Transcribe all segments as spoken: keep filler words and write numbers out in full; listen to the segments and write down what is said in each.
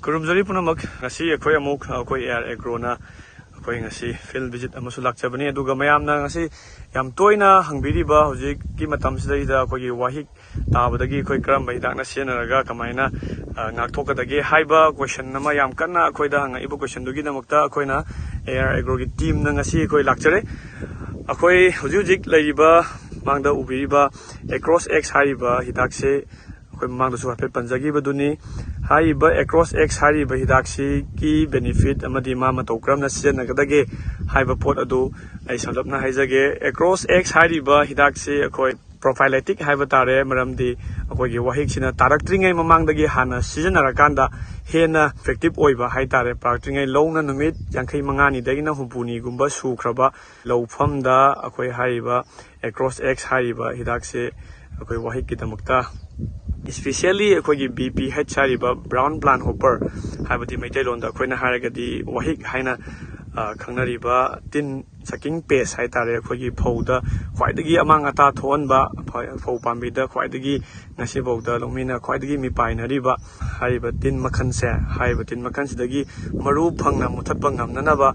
ꯈꯨꯔꯨꯝꯖꯔꯤ ꯄꯨꯝꯅꯃꯛ꯫ ꯉꯁꯤ ꯑꯩꯈꯣꯏ ꯑꯃꯨꯛ ꯑꯩꯈꯣꯏ AR Agro ꯅ ꯑꯩꯈꯣꯏ ꯉꯁꯤ field visit ꯑꯃꯁꯨ ꯂꯥꯛꯆꯕꯅꯤ꯫ ꯑꯗꯨꯒ ꯃꯌꯥꯝꯅ ꯉꯁꯤ ꯌꯥꯝ ꯇꯣꯏꯅ ꯍꯪꯕꯤꯔꯤꯕ ꯍꯧꯖꯤꯛꯀꯤ ꯃꯇꯝꯁꯤꯗꯩꯗ ꯑꯩꯈꯣꯏꯒꯤ ꯋꯥꯍꯤꯛ ꯇꯥꯕꯗꯒꯤ ꯑꯩꯈꯣꯏ ꯀꯔꯝꯕ ꯍꯤꯗꯥꯛꯅ ꯁꯤꯖꯤꯟꯅꯔꯒ ꯀꯃꯥꯏꯅ, ꯑ, ꯉꯥꯛꯊꯣꯛꯀꯗꯒꯦ ꯍꯥꯏꯕ question ꯑꯃ ꯌꯥꯝ ꯀꯟꯅ ꯑꯩꯈꯣꯏꯗ ꯍꯪꯉꯛꯏꯕ question ꯗꯨꯒꯤꯗꯃꯛꯇ ꯑꯩꯈꯣꯏꯅ AR Agro ꯒꯤ team ꯅ ꯉꯁꯤ ꯑꯩꯈꯣꯏ ꯂꯥꯛꯆꯔꯦ꯫ ꯑꯩꯈꯣꯏ ꯍꯧꯖꯤꯛ ꯍꯧꯖꯤꯛ ꯂꯩꯔꯤꯕ, ꯃꯥꯡꯗ ꯎꯕꯤꯔꯤꯕ Acros X ꯍꯥꯏꯔꯤꯕ ꯍꯤꯗꯥꯛꯁꯦ ꯑꯩꯈꯣꯏ ꯃꯃꯥꯡꯗꯁꯨ ꯍꯥꯏꯐꯦꯠ ꯄꯟꯖꯈꯤꯕꯗꯨꯅꯤ꯫ ꯍꯥꯏꯔꯤꯕ Acros X ꯍꯥꯏꯔꯤꯕ ꯍꯤꯗꯥꯛꯁꯤꯒꯤ benefit ꯑꯃꯗꯤ ꯃꯥ ꯃꯇꯧ ꯀꯔꯝꯅ ꯁꯤꯖꯤꯟꯅꯒꯗꯒꯦ ꯍꯥꯏꯕ ꯄꯣꯠ ꯑꯗꯨ ꯑꯩ ꯁꯝꯂꯞꯅ ꯍꯥꯏꯖꯒꯦ꯫ Acros X ꯍꯥꯏꯔꯤꯕ ꯍꯤꯗꯥꯛꯁꯤ ꯑꯩꯈꯣꯏ prophylactic ꯍꯥꯏꯕ ꯇꯥꯔꯦ, ꯃꯔꯝꯗꯤ ꯑꯩꯈꯣꯏꯒꯤ ꯋꯥꯍꯤꯛꯁꯤꯅ ꯇꯥꯔꯛꯇ꯭ꯔꯤꯉꯩ ꯃꯃꯥꯡꯗꯒꯤ ꯍꯥꯟꯅ ꯁꯤꯖꯤꯟꯅꯔꯀꯥꯟꯗ ꯍꯦꯟꯅ effective ꯑꯣꯏꯕ ꯍꯥꯏ ꯇꯥꯔꯦ꯫ ꯇꯥꯔꯛꯇ꯭ꯔꯤꯉꯩ ꯂꯧꯅ ꯅꯨꯃꯤꯠ ꯌꯥꯡꯈꯩ ꯃꯉꯥꯅꯤꯗꯒꯤꯅ ꯍꯨꯝꯐꯨꯅꯤꯒꯨꯝꯕ ꯁꯨꯈ꯭ꯔꯕ ꯂꯧꯐꯝꯗ ꯑꯩꯈꯣꯏ ꯍꯥꯏꯔꯤꯕ Acros X ꯍꯥꯏꯔꯤꯕ ꯍꯤꯗꯥꯛꯁꯦ ꯑꯩꯈꯣꯏ ꯋꯥꯍꯤꯛꯀꯤꯗꯃꯛꯇ, specially ꯑꯩꯈꯣꯏꯒꯤ B P H ꯍꯥꯏꯔꯤꯕ brown plant hopper, ꯍꯥꯏꯕꯗꯤ ꯃꯩꯇꯩꯂꯣꯟꯗ ꯑꯩꯈꯣꯏꯅ ꯍꯥꯏꯔꯒꯗꯤ ꯋꯥꯍꯤꯛ ꯍꯥꯏꯅ, ꯑ, ꯈꯪꯅꯔꯤꯕ ꯇꯤꯟ sucking pest ꯍꯥꯏ ꯇꯥꯔꯦ, ꯑꯩꯈꯣꯏꯒꯤ ꯐꯧꯗ ꯈ꯭ꯋꯥꯏꯗꯒꯤ ꯑꯃꯥꯡ ꯑꯇꯥ ꯊꯣꯛꯍꯟꯕ, ꯐ-, ꯐꯧ ꯄꯥꯝꯕꯤꯗ ꯈ꯭ꯋꯥꯏꯗꯒꯤ ꯉꯁꯤꯐꯥꯎꯗ ꯂꯧꯃꯤꯅ ꯈ꯭ꯋꯥꯏꯗꯒꯤ ꯃꯤꯄꯥꯏꯅꯔꯤꯕ ꯍꯥꯏꯔꯤꯕ ꯇꯤꯟ ꯃꯈꯜꯁꯦ, ꯍꯥꯏꯔꯤꯕ ꯇꯤꯟ ꯃꯈꯜꯁꯤꯗꯒꯤ ꯃꯔꯨ ꯐꯪꯅ ꯃꯨꯊꯠꯄ ꯉꯝꯅꯅꯕ,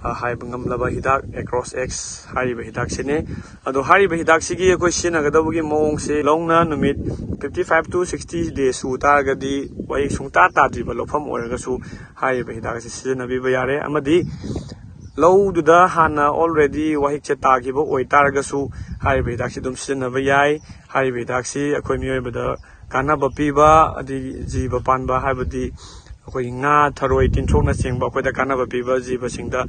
ꯑ, ꯍꯥꯏꯕ ꯉꯝꯂꯕ ꯍꯤꯗꯥꯛ Acros X ꯍꯥꯏꯔꯤꯕ ꯍꯤꯗꯥꯛꯁꯤꯅꯤ꯫ ꯑꯗꯣ ꯍꯥꯏꯔꯤꯕ ꯍꯤꯗꯥꯛꯁꯤꯒꯤ ꯑꯩꯈꯣꯏ ꯁꯤꯖꯤꯟꯅꯒꯗꯕꯒꯤ ꯃꯑꯣꯡꯁꯤ, ꯂꯧꯅ ꯅꯨꯃꯤꯠ fifty five to sixty days ꯁꯨ ꯇꯥꯔꯒꯗꯤ ꯋꯥꯍꯤꯛ ꯁꯨꯡꯇꯥ ꯇꯥꯗ꯭ꯔꯤꯕ ꯂꯧꯐꯝ ꯑꯣꯏꯔꯒꯁꯨ ꯍꯥꯏꯔꯤꯕ ꯍꯤꯗꯥꯛ ꯑꯁꯤ ꯁꯤꯖꯤꯟꯅꯕꯤꯕ ꯌꯥꯔꯦ꯫ ꯑꯃꯗꯤ ꯂꯧꯗꯨꯗ ꯍꯥꯟꯅ already ꯋꯥꯍꯤꯛꯁꯦ ꯇꯥꯈꯤꯕ ꯑꯣꯏꯇꯥꯔꯒꯁꯨ ꯍꯥꯏꯔꯤꯕ ꯍꯤꯗꯥꯛꯁꯤ ꯑꯗꯨꯝ ꯁꯤꯖꯤꯟꯅꯕ ꯌꯥꯏ꯫ ꯍꯥꯏꯔꯤꯕ ꯍꯤꯗꯥꯛꯁꯤ ꯑꯩꯈꯣꯏ ꯃꯤꯑꯣꯏꯕꯗ ꯀꯥꯟꯅꯕ ꯄꯤꯕ, ꯑꯗꯒꯤ ꯖꯤꯕ ꯄꯥꯟꯕ, ꯍꯥꯏꯕꯗꯤ ꯑꯩꯈꯣꯏꯒꯤ ꯉꯥ, ꯊꯔꯣꯏ, ꯇꯤꯟꯊ꯭ꯔꯣꯛꯅꯆꯤꯡꯕ ꯑꯩꯈꯣꯏꯗ ꯀꯥꯟꯅꯕ ꯄꯤꯕ ꯖꯤꯕꯁꯤꯡꯗ,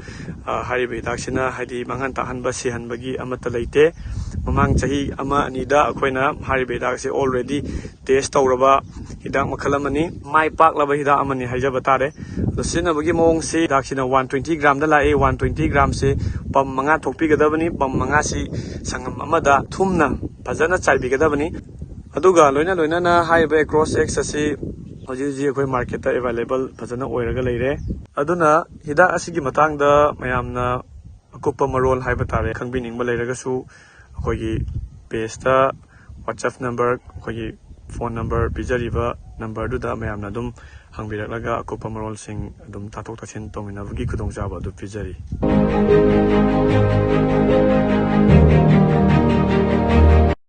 ꯑ, ꯍꯥꯏꯔꯤꯕ ꯍꯤꯗꯥꯛꯁꯤꯅ, ꯍꯥꯏꯗꯤ, ꯃꯥꯡꯍꯟ ꯇꯥꯛꯍꯟꯕ, ꯁꯤꯍꯟꯕꯒꯤ ꯑꯃꯠꯇ ꯂꯩꯇꯦ꯫ ꯃꯃꯥꯡ ꯆꯍꯤ ꯑꯃ ꯑꯅꯤꯗ ꯑꯩꯈꯣꯏꯅ ꯍꯥꯏꯔꯤꯕ ꯍꯤꯗꯥꯛꯁꯤ already test ꯇꯧꯔꯕ ꯍꯤꯗꯥꯛ ꯃꯈꯜ ꯑꯃꯅꯤ, ꯃꯥꯏ ꯄꯥꯛꯂꯕ ꯍꯤꯗꯥꯛ ꯑꯃꯅꯤ ꯍꯥꯏꯖꯕ ꯇꯥꯔꯦ꯫ ꯑꯗꯣ ꯁꯤꯖꯤꯟꯅꯕꯒꯤ ꯃꯑꯣꯡꯁꯤ, ꯍꯤꯗꯥꯛꯁꯤꯅ one twenty gram ꯗ ꯂꯥꯛꯏ꯫ One twenty gram ꯁꯤ pump ꯃꯉꯥ ꯊꯣꯛꯄꯤꯒꯗꯕꯅꯤ꯫ Pump ꯃꯉꯥꯁꯤ ꯁꯪꯒꯝ ꯑꯃꯗ ꯊꯨꯝꯅ ꯐꯖꯅ ꯆꯥꯏꯕꯤꯒꯗꯕꯅꯤ꯫ ꯑꯗꯨꯒ ꯂꯣꯏꯅ ꯂꯣꯏꯅꯅ ꯍꯥꯏꯔꯤꯕ Acros X ꯑꯁꯤ ꯍꯧꯖꯤꯛ ꯍꯧꯖꯤꯛ ꯑꯩꯈꯣꯏ market ꯇ available ꯐꯖꯅ ꯑꯣꯏꯔꯒ ꯂꯩꯔꯦ꯫ ꯑꯗꯨꯅ ꯍꯤꯗꯥꯛ ꯑꯁꯤꯒꯤ ꯃꯇꯥꯡꯗ ꯃꯌꯥꯝꯅ ꯑꯀꯨꯞꯄ ꯃꯔꯣꯜ ꯍꯥꯏꯕ ꯇꯥꯔꯦ, ꯈꯪꯕꯤꯅꯤꯡꯕ ꯂꯩꯔꯒꯁꯨ ꯑꯩꯈꯣꯏꯒꯤ page ꯇ WhatsApp number, ꯑꯩꯈꯣꯏꯒꯤ ꯐꯣꯟ ꯅꯝꯕꯔ ꯄꯤꯖꯔꯤꯕ ꯅꯝꯕꯔꯗꯨꯗ ꯃꯌꯥꯝꯅ ꯑꯗꯨꯝ ꯍꯪꯕꯤꯔꯛꯂꯒ ꯑꯀꯨꯞꯄ ꯃꯔꯣꯜꯁꯤꯡ ꯑꯗꯨꯝ ꯇꯥꯊꯣꯛ ꯇꯥꯁꯤꯟ ꯇꯧꯃꯤꯟꯅꯕꯒꯤ ꯈꯨꯗꯣꯡꯆꯥꯕ ꯑꯗꯨ ꯄꯤꯖꯔꯤ꯫